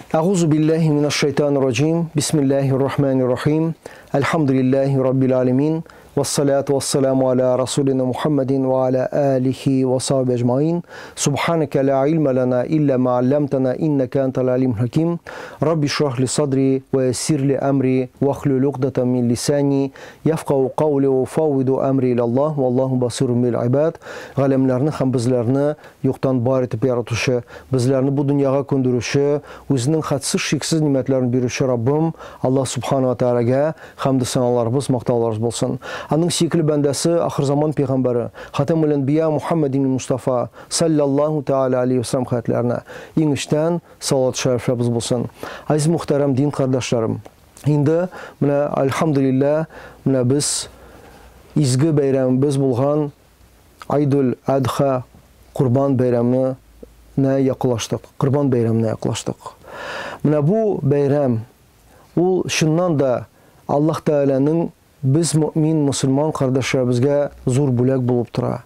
Әгъузу биллаһи минәш шайтанир раҗим. Бисмиллаһир рахманир рахим. Әлхәмдүлиллаһи раббил аламин. Вассалату вассаламу аля расулина Мухаммадин ва аля алихи ва сахби аджмаин. Субханака ла илма лана илля ма алламтана иннака антал алим хаким. Рабби шрах ли садри ва яссир ли амри вахлул уқдатан мин лисани яфкаху кавли ва уфаввиду амри иля Аллах валлаху басирун бил ибад. Галәмләрне һәм безләрне юктан бар итеп яратучы, безләрне бу дөньяга күндерүче, үзенең хәтсез шиксез нимәтләрен бирүче Раббым Аллаһ субхана ва тәгаләгә хәмде саналарыбыз, мактауларыбыз булсын. Аның сөекле бәндәсе, ахырзаман пәйгамбәре, Хатамул Әнбия Мухаммадин Мустафа саллаллаһу тәгалә алейһи ва сәлләм хәтләренә иң эчтән салават шәрифләребез булсын. Азиз мөхтәрәм дин кардәшләрем, инде менә альхамдулилла, менә без изге бәйрәмебез булган Айдул Адха Корбан бәйрәменә якынлаштык. Корбан бәйрәменә якынлаштык. Менә бу бәйрәм ул чыннан да Аллаһ Тәгаләнең без мөмин мусульман кардәшләребезгә зур бүләк булып тора.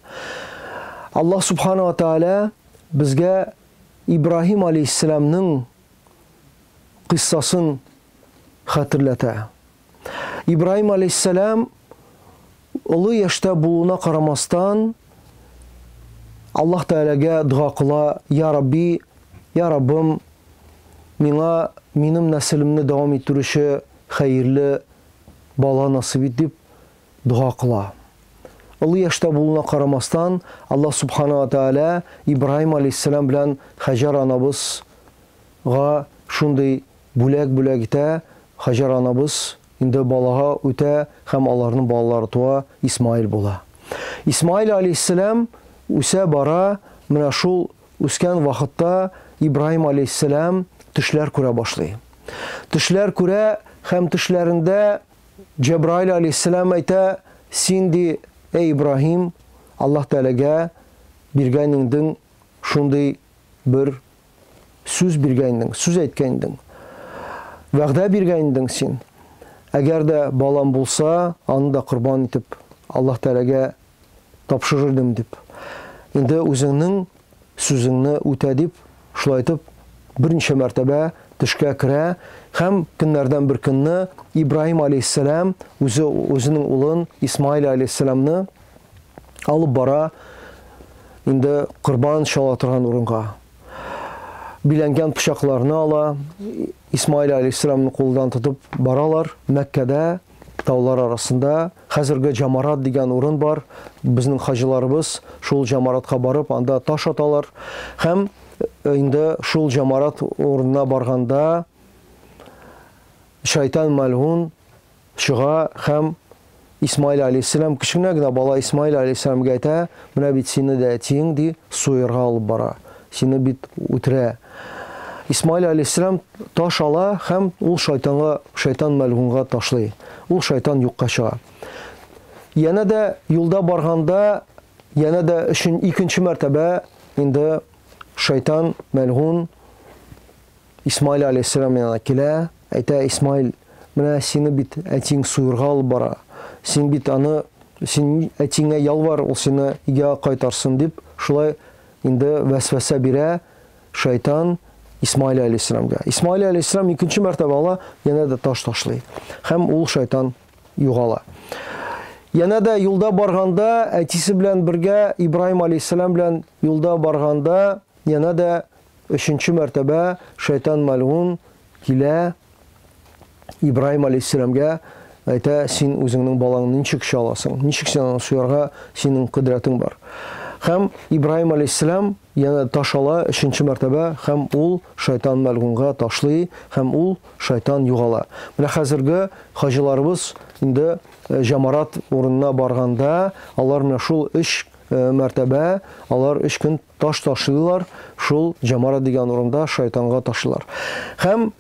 Аллаһ Субхана ва Тәгалә безгә Ибраһим алейһиссәламның кыйссасын хәтерләтә. Ибраһим алейһиссәлам олы яшьтә булуына карамастан, Аллаһ Тәгаләгә дога кыла, Я Рабби, я Раббым, миңа минем нәселемне дәвам иттерүче хәерле бала насыйп ит дип дога кыла. Олы яшьтә булуына карамастан, Аллаһ Субхана ва Тәгалә Ибраһим алейһиссәлам белән Хаҗәр анабызга шундый бүләк бүләк итә, Хаҗәр анабыз инде балага үтә һәм аларның балалары туа, Исмаил була. Исмаил алейһиссәлам үсә бара, менә шул үскән вакытта Ибраһим алейһиссәлам төшләр күрә башлый. Төшләр күрә һәм төшләрендә Җәбраил алейһиссәлам әйтә, син ди, әй Ибраһим, Аллаһ Тәгаләгә биргән иңдең шундый бер сүз биргән идең, сүз әйткән идең. Вәгъдә биргән идең син. Әгәр дә балам булса, аны да корбан итеп Аллаһ Тәгаләгә тапшырыр идем дип. Инде үзеңнең сүзеңне үтә дип, шулай итеп берничә мәртәбә төшкә керә һәм көннәрдән бер көнне Ибраһим алейһиссәлам үзе үзенең улын Исмаил алейһиссәламны алып бара инде корбан чала торган урынга. Биләнгән пычакларны ала, Исмаил алейһиссәламны кулдан тотып баралар Мәккәдә, таулар арасында. Хәзерге Җамарат дигән урын бар. Безнең хаҗиларыбыз шул Җамаратка барып, анда таш аталар. Һәм инде шул Җамарат урынына барганда шайтан мәлгун чыга һәм Исмаил алейһиссәлам, кечкенә генә бала Исмаил алейһиссәламгә әйтә, менә бит сине дә әтиең, ди, суерга алып бара, сине бит үтерә. Исмаил алейһиссәлам таш ала һәм ул шайтанга, шайтан мәлгунга ташлый. Ул шайтан юкка чыга. Янә дә юлда барганда, янә дә өчен икенче мәртәбә инде шайтан мәлгун Исмаил алейһиссәлам янына килә, әйтә, Исмаил, менә сине бит әтиең суерга алып бара. Син бит аны, син әтиеңә ялвар, ул сине өйгә кайтарсын дип, шулай инде вәсвәсә бирә шайтан Исмаил алейһиссәламгә. Исмаил алейһиссәлам икенче мәртәбә ала, янә дә таш ташлый. Һәм ул шайтан югала. Янә дә юлда барганда, әтисе белән бергә Ибраһим алейһиссәлам белән юлда барганда, янә дә Өченче мәртәбә шайтан мәлгун килә Ибраһим алейһиссәламгә, әйтә, син үзеңнең балаңны ничек чаласың? Ничек син аны суярга синең кодрәтең бар? Һәм Ибраһим алейһиссәлам янә таш ала өченче мәртәбә һәм ул шайтан мәлгунга ташлый һәм ул шайтан югала. Менә хәзерге хаҗиларыбыз инде җамарат урынына барганда, алар менә шул өч мәртәбә, алар өч көн таш ташлыйлар, шул Җамара дигән урында шайтанга ташлыйлар. Һәм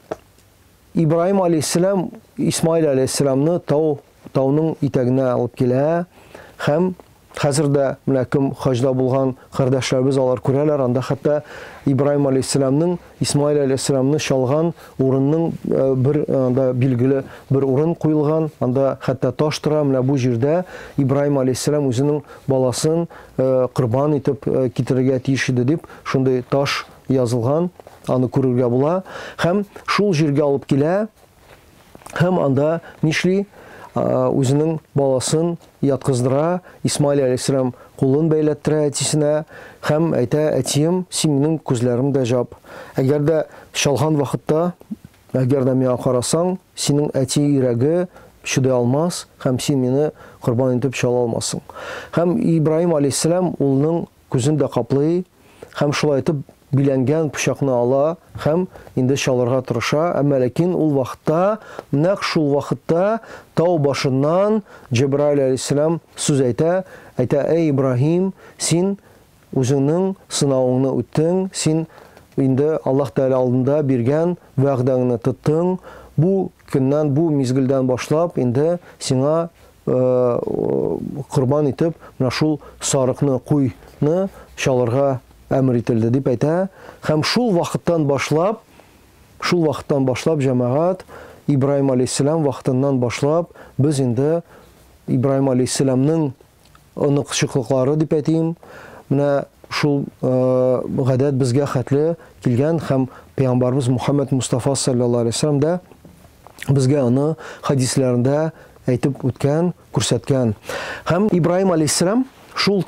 Ибраһим алейһиссәлам Исмаил алейһиссәламны тау тауның итәгенә алып килә һәм хәзер дә менә кем хаҗда булган кардәшләребез алар күрәләр, анда хәтта Ибраһим алейһиссәламның Исмаил алейһиссәламны чалган урынның бер анда билгеле бер урын куелган, анда хәтта таш тора, менә бу җирдә Ибраһим алейһиссәлам үзенең баласын корбан итеп китерергә тиеш иде дип, шундый таш язылган. аны күрергә була. Һәм шул җиргә алып килә, һәм анда нишли? Үзенең баласын яткыздыра, Исмаил алейһиссәлам кулын бәйләттерә әтисенә һәм әйтә, әтием, син минем күзләремдә җап. Әгәр дә чалган вакытта, әгәр дә миңа карасаң, синең әти йөрәге чыдый алмас һәм син мине корбан итеп чала алмассың. Һәм Ибраһим алейһиссәлам улының күзен дә каплый һәм шулай итеп биләнгән пычакны ала һәм инде чалырга тырыша, әмма ләкин ул вакытта, нәкъ шул вакытта тау башыннан Җәбраил алейһиссәлам сүз әйтә, әйтә, әй Ибраһим, син үзеңнең сынавыңны үттең, син инде Аллаһ Тәгалә алдында биргән вәгъдәңне тоттың, бу көннән, бу мизгелдән башлап инде сиңа корбан итеп менә шул сарыкны, куйны чалырга әмер ителде, дип әйтә. Һәм шул вакыттан башлап, шул вакыттан башлап, җәмәгать, Ибраһим алейһиссәлам вакытыннан башлап, без инде Ибраһим алейһиссәламның оныкчыклыклары дип әйтим, менә шул гадәт безгә хәтле килгән һәм пәйгамбәрбез Мухаммад Мустафа саллаллаһу алейһи вәсәлләм дә безгә аны хадисләрендә әйтеп үткән, күрсәткән. Һәм Ибраһим алейһиссәлам шул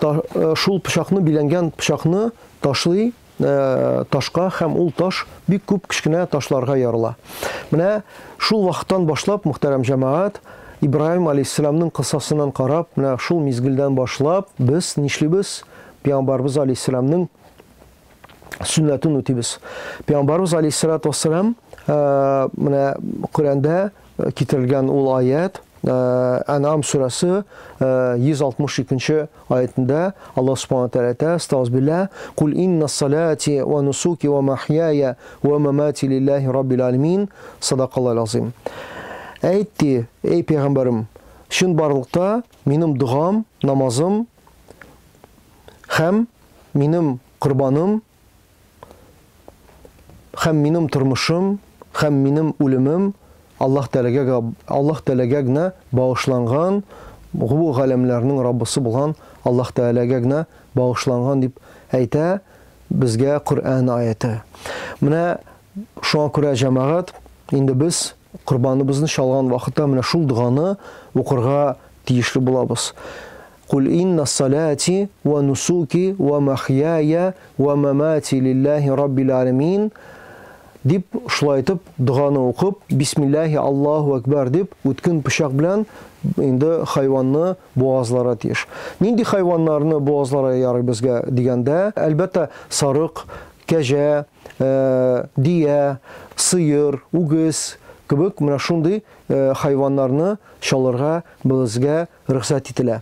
шул пычакны, биләнгән пычакны ташлый ташка һәм ул таш бик күп кечкенә ташларга ярыла. Менә шул вакыттан башлап, мөхтәрәм җәмәгать, Ибраһим алейһиссәламның кыссасыннан карап, менә шул мизгелдән башлап без нишлибез? Пәйгамбәрбез алейһиссәламның сөннәтен үтибез. Пәйгамбәрбез алейһиссәлату вассәлам менә Коръәндә китерелгән ул аят, Ән'ам сүрәсе 162 аятында Аллаһ субхана тәгалә әйтә, Астагфирулла, Кул инна салати ва нусуки ва махьяя ва мамати лиллахи раббил алямин. Садакаллаху азим. Әйт ди, эй пәйгамбәрем, чынбарлыкта минем догам, намазым һәм минем корбаным һәм минем тормышым һәм минем үлемем Аллаһ Тәгаләгә Аллаһ Тәгаләгә генә багышланган, бу галәмнәрнең Раббысы булган Аллаһ Тәгаләгә генә багышланган дип әйтә безгә Коръән аяте. Менә шуңа күрә, җәмәгать, инде без корбаныбызны чалган вакытта менә шул доганы укырга тиешле булабыз. Кул инна салати ва нусуки ва махьяя ва мамати лиллахи раббил аламин дип шулай итеп доганы укып, бисмиллахи Аллаһу акбар дип үткен пычак белән инде хайванны бугазларга тиеш. Нинди хайваннарны бугазларга ярый безгә дигәндә, әлбәттә, сарык, кәҗә, дия, сыер, үгез кебек менә шундый хайваннарны чалырга безгә рөхсәт ителә.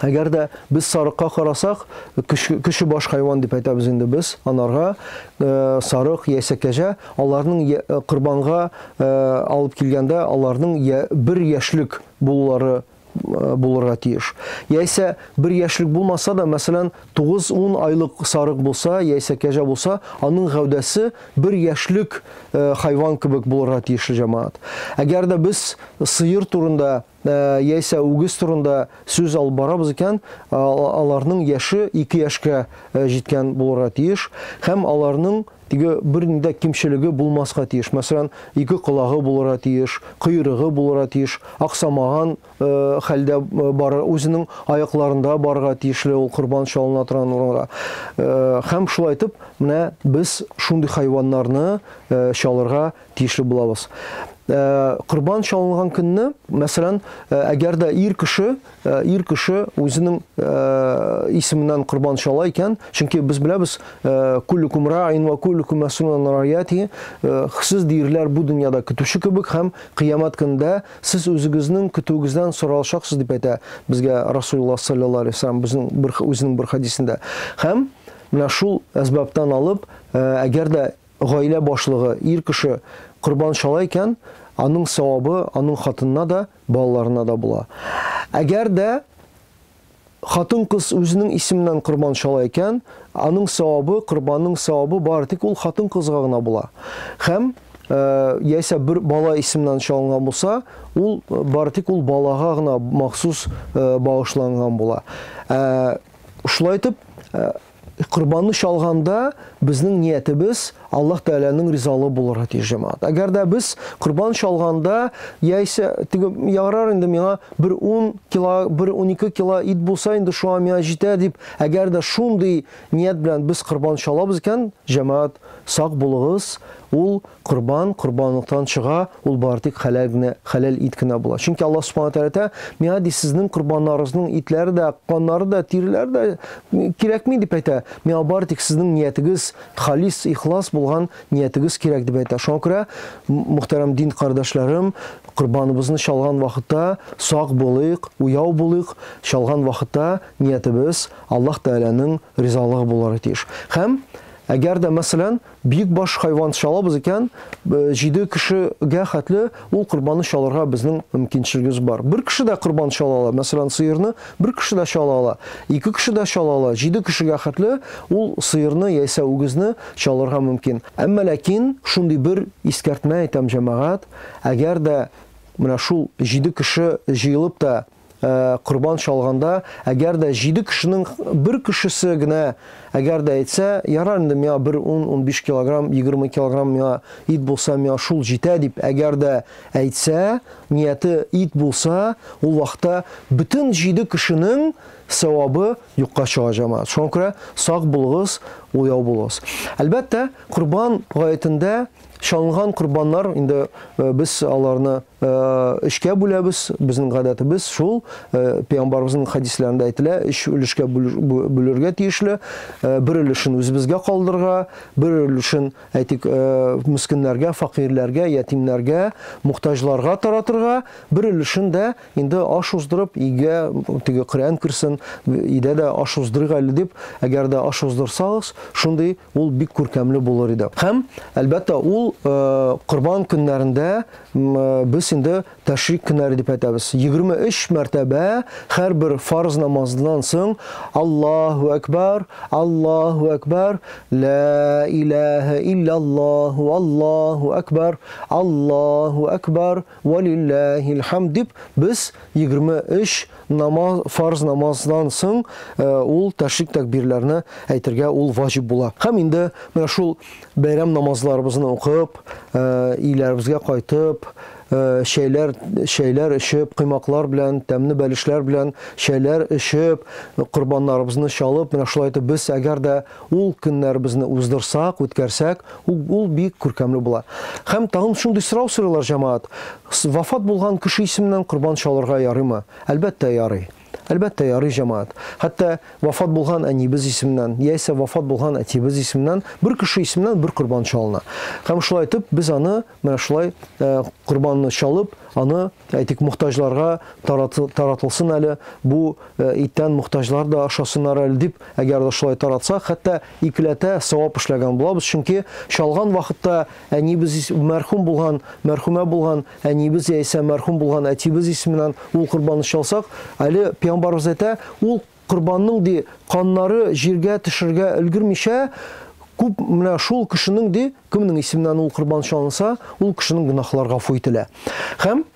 Әгәр дә без сарыкка карасак, кеше баш хайван дип әйтәбез инде без анарга, сарык яисә кәҗә, аларның корбанга алып килгәндә аларның бер яшьлек булулары булырга тиеш. Яисә бер яшьлек булмаса да, мәсәлән, 9-10 айлык сарык булса, яисә кәҗә булса, аның гәүдәсе бер яшьлек хайван кебек булырга тиешле, җәмәгать. Әгәр дә без сыер турында яисә үгез турында сүз алып барабыз икән, аларның яше 2 яшькә җиткән булырга тиеш һәм аларның теге бернинди кимчелеге булмаска тиеш. Мәсәлән, ике колагы булырга тиеш, койрыгы булырга тиеш, аксамаган хәлдә бар, үзенең аякларында барырга тиешле ул корбан чалына торган урынга. Һәм шулай итеп, менә без шундый хайваннарны чалырга тиешле булабыз. Корбан чалынган көнне, мәсәлән, әгәр дә ир кеше үзенең исеменнән корбан чала икән, чөнки без беләбез, куллукум раин ва куллукум мәс'улун ан раияти, сез диерләр бу дөньяда көтүче кебек һәм кыямәт көнендә сез үзегезнең көтүегездән соралачаксыз дип әйтә безгә Расулуллаһ саллаллаһу алейһи ва саллям безнең бер үзенең бер хадисендә. Һәм менә шул әсбабтан алып, әгәр дә гаилә башлыгы ир кеше корбан чала икән, аның савабы аның хатынына да, балаларына да була. Әгәр дә хатын-кыз үзенең исеменнән корбан чала икән, аның савабы, корбанның савабы бары тик ул хатын-кызга гына була. Һәм яисә бер бала исеменнән чалынган булса, ул бары тик ул балага гына махсус багышланган була. Шулай итеп, Корбанны чалганда безнең ниятебез Аллаһ Тәгаләнең ризалыгы булырга тиеш, җәмәгать. Әгәр дә без корбан чалганда, яисә теге ярар инде миңа бер 10 кило, бер 12 кило ит булса инде шуңа миңа җитә дип, әгәр дә шундый ният белән без корбан чалабыз икән, җәмәгать, сак булыгыз, ул корбан корбанлыктан чыга, ул бары тик хәләл генә, хәләл ит кенә була. Чөнки Аллаһ Субхану тәгалә әйтә, миңа ди сезнең корбаннарыгызның итләре дә, каннары да, тиреләре дә кирәкми дип әйтә. Миңа бары тик сезнең ниятегез халис, ихлас булган ниятегез кирәк дип әйтә. Шуңа күрә, мөхтәрәм дин кардәшләрем, корбаныбызны чалган вакытта сак булыйк, уяу булыйк, чалган вакытта ниятебез Аллаһ Тәгаләнең ризалыгы булырга тиеш. Һәм әгәр дә, мәсәлән, бөек баш хайван чалабыз икән, җиде кешегә хәтле ул корбанны чалырга безнең мөмкинчелегебез бар. Бер кеше дә корбан чала ала, мәсәлән, сыерны бер кеше дә чала ала, ике кеше дә чала ала, җиде кешегә хәтле ул сыерны яисә үгезне чалырга мөмкин. Әмма ләкин шундый бер искәртмә әйтәм, җәмәгать, әгәр дә менә шул җиде кеше җыелып та корбан чалганда, әгәр дә җиде кешенең бер кешесе генә әгәр дә әйтсә, ярар инде миңа бер 10-15 килограмм, 20 килограмм миңа ит булса, миңа шул җитә дип, әгәр дә әйтсә, нияте ит булса, ул вакытта бөтен җиде кешенең савабы юкка чыга, җәмәгать. Шуңа күрә сак булыгыз, уяу булыгыз. Әлбәттә, корбан гаетендә чалынган корбаннар, инде без аларны өчкә бүләбез, безнең гадәтебез шул, пәйгамбарыбызның хәдисләрендә әйтелә, өч өлешкә бүлергә тиешле, бер өлешен үзебезгә калдырырга, бер өлешен, әйтик, мескеннәргә, фәкыйрьләргә, ятимнәргә, мохтаҗларга таратырга, бер өлешен дә инде аш уздырып, өйгә теге Коръән керсен, өйдә дә аш уздырыйк әле дип, әгәр дә аш уздырсагыз, шундый ул бик күркәмле булыр иде. Һәм, әлбәттә, ул корбан көннәрендә без инде тәшрик көннәре дип әйтәбез. 23 мәртәбә һәрбер фарз намазыннан соң Аллаһу әкбәр, Аллаһу әкбәр, ла илаһа иллаллаһу, Аллаһу әкбәр, Аллаһу әкбәр, валиллаһил хамд дип без 23 намаз, фарз намаздан соң ул тәшрик тәкбирләрне әйтергә ул ваҗиб була. Һәм инде менә шул бәйрәм намазларыбызны укып, өйләребезгә кайтып, чәйләр, чәйләр эчеп, коймаклар белән, тәмле бәлешләр белән чәйләр эчеп, корбаннарыбызны чалып, менә шулай итеп без әгәр дә ул көннәребезне уздырсак, үткәрсәк, ул, ул бик күркәмле була. Һәм тагын шундый сорау сорыйлар җәмәгать. Вафат булган кеше исеменнән корбан чалырга ярыймы? Әлбәттә, ярый. Әлбәттә, ярый, җәмәгать. Хәтта вафат булган әнибез исеменнән, яисә вафат булган әтиебез исеменнән бер кеше исеменнән бер корбан чалына. Һәм шулай итеп без аны менә шулай корбанны чалып, аны, әйтик, мохтаҗларга таратылсын әле, бу иттән мохтаҗлар да ашасыннар әле дип, әгәр дә шулай таратсак, хәтта икеләтә савап эшләгән булабыз, чөнки чалган вакытта әниебез мәрхүм булган, мәрхүмә булган әниебез яисә мәрхүм булган әтиебез исеменнән ул корбанны чалсак, әле пәйгамбарыбыз әйтә, ул корбанның ди каннары җиргә төшергә өлгермичә, күп менә шул кешенең ди, кемнең исеменнән ул корбан чалынса, ул кешенең гөнаһлары гафу ителә. Һәм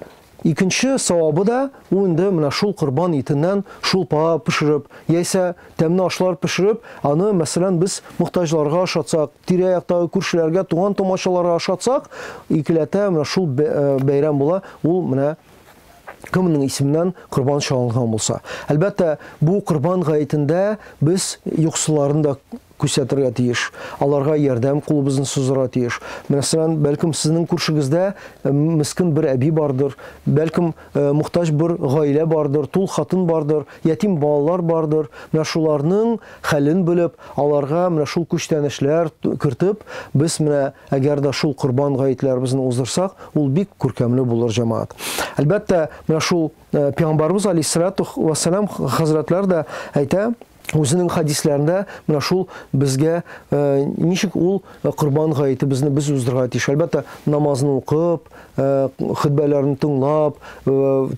икенче савабы да ул инде менә шул корбан итеннән шулпа пешереп, яисә тәмле ашлар пешереп, аны, мәсәлән, без мохтаҗларга ашатсак, тирә-яктагы күршеләргә, туган-тумачаларга ашатсак, икеләтә менә шул бәйрәм була, ул менә кемнең исеменнән корбан чалынган булса. Әлбәттә, бу корбан гаетендә без юксылларны да күрсәтергә тиеш. Аларга ярдәм кулыбызны сузырга тиеш. Мәсәлән, бәлкем сезнең күршегездә мескен бер әби бардыр, бәлкем мохтаҗ бер гаилә бардыр, тул хатын бардыр, ятим балалар бардыр. Менә шуларның хәлен белеп, аларга менә шул күчтәнәчләр кертеп, без менә әгәр дә шул корбан гаетләребезне уздырсак, ул бик күркәмле булыр, җәмәгать. Әлбәттә, менә шул Пәйгамбарыбыз алейһиссалату вассалам хәзрәтләр дә әйтә, үзенең хәдисләрендә менә шул безгә ничек ул корбан гаетебезне без уздырырга тиеш. Әлбәттә, намазны укып, хөтбәләрне тыңлап,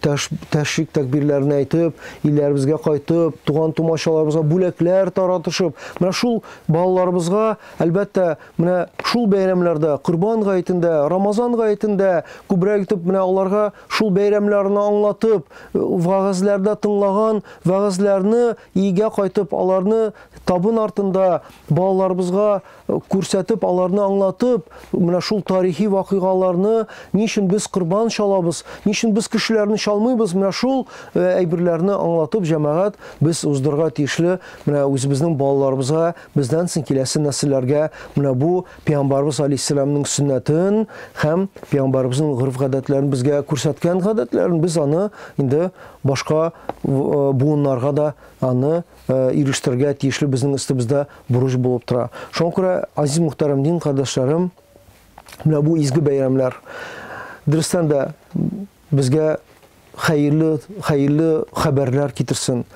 тәшрик тәкбирләрен әйтеп, илләребезгә кайтып, туган-тумачаларыбызга бүләкләр таратышып, менә шул балаларыбызга, әлбәттә, менә шул бәйрәмнәрдә, Корбан гаетендә, Рамазан гаетендә күбрәк итеп менә аларга шул бәйрәмнәрне аңлатып, вәгазьләрдә тыңлаган вәгазьләрне өйгә кайтып итеп, аларны табын артында балаларыбызга күрсәтеп, аларны аңлатып, менә шул тарихи вакыйгаларны, ни өчен без корбан чалабыз, ни өчен без кешеләрне чалмыйбыз, менә шул әйберләрне аңлатып, җәмәгать, без уздырырга тиешле, менә үзебезнең балаларыбызга, бездән соң киләсе нәселләргә менә бу Пәйгамбәрбез алейһиссәламнең сөннәтен һәм Пәйгамбәребезнең гореф-гадәтләрен безгә күрсәткән гадәтләрен без аны инде башка буыннарга да аны ирештерергә тиешле безнең өстебездә бурыч булып тора. Шуңа күрә, азиз мөхтәрәм дин кардәшләрем, менә бу изге бәйрәмнәр дөрестән дә безгә хәерле, хәерле хәбәрләр китерсен.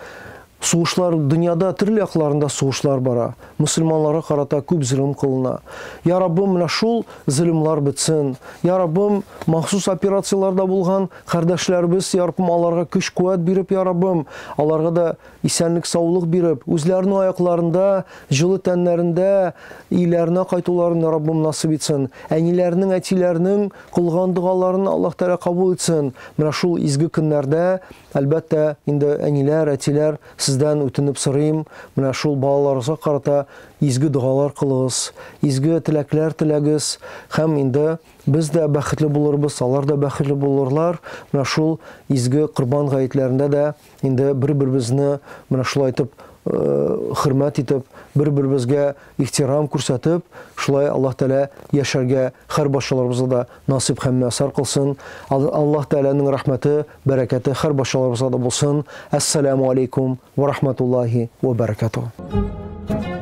Сугышлар дөньяда төрле якларында сугышлар бара. Мөселманнарга карата күп зөлем кылына. Я Раббым, менә шул зөлемлар бетсен. Я Раббым, махсус операцияләрдә булган кардәшләребез, я Раббым, аларга көч-куәт биреп, я Раббым, аларга да исәнлек-саулык биреп, үзләренең аякларында, җылы тәннәрендә өйләренә кайтуларын, я Раббым, насыйп итсен. Әниләренең, әтиләренең кылган догаларын Аллаһ Тәгалә кабул итсен. Менә шул изге көннәрдә, әлбәттә, инде әниләр, әтиләр, сездән үтенеп сорыйм, менә шул балаларыгызга карата изге догалар кылыгыз, изге теләкләр теләгез һәм инде без дә бәхетле булырбыз, алар да бәхетле булырлар. Менә шул изге Корбан гаетләрендә дә инде бер-беребезне менә шулай итеп хөрмәт итеп, бер-беребезгә ихтирам күрсәтеп, шулай Аллаһ Тәгалә яшәргә һәр барчаларыбызга да насыйп һәм мөяссәр кылсын. Аллаһ Тәгаләнең рәхмәте, бәрәкәте һәр барчаларыбызга да булсын. Әссәламү алейкум ва рахматуллаһи ва бәрәкәтүһ.